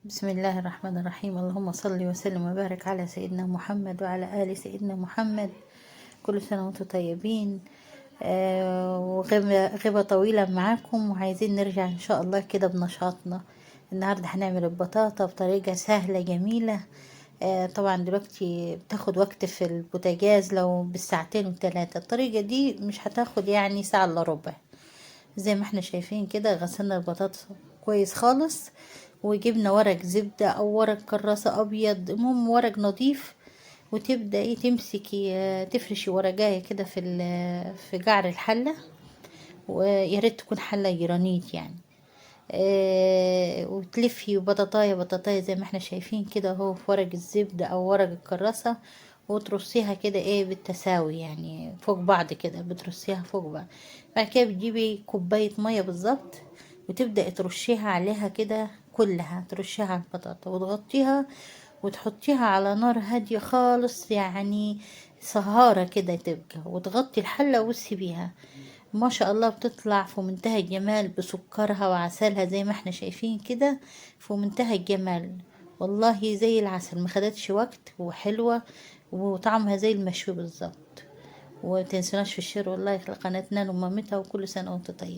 بسم الله الرحمن الرحيم. اللهم صل وسلم وبارك على سيدنا محمد وعلى آل سيدنا محمد. كل سنة وانتم طيبين. وغيبة غيبة طويلة معاكم، وعايزين نرجع إن شاء الله كده بنشاطنا. النهاردة هنعمل البطاطا بطريقة سهلة جميلة. طبعا دلوقتي بتاخد وقت في البوتاجاز لو بالساعتين والتلاتة، الطريقة دي مش هتاخد يعني ساعة إلا ربع. زي ما احنا شايفين كده غسلنا البطاطس كويس خالص، وجبنا ورق زبدة او ورق كراسة ابيض، المهم ورق نظيف، وتبدأي تمسكي تفرشي ورقاية كده في قعر الحلة، ويا ريت تكون حلة جرانيت يعني. وتلفي بطاطاية بطاطاية زي ما احنا شايفين كده اهو في ورق الزبدة او ورق الكراسة، وترصيها كده ايه بالتساوي يعني فوق بعض كده، بترصيها فوق بعض. بعد كده بتجيبي كوباية مية بالظبط وتبدأي ترشيها عليها كده كلها، ترشيها على البطاطا وتغطيها وتحطيها على نار هادية خالص، يعني سهارة كده تبقى، وتغطي الحلة وتسيبيها. ما شاء الله بتطلع في منتهى الجمال بسكرها وعسلها زي ما احنا شايفين كده، في منتهى الجمال والله زي العسل، ما خدتش وقت وحلوة وطعمها زي المشوي بالظبط. ومتنسوناش في ال share وال like لقناتنا ومامتها، وكل سنة وانت طيب.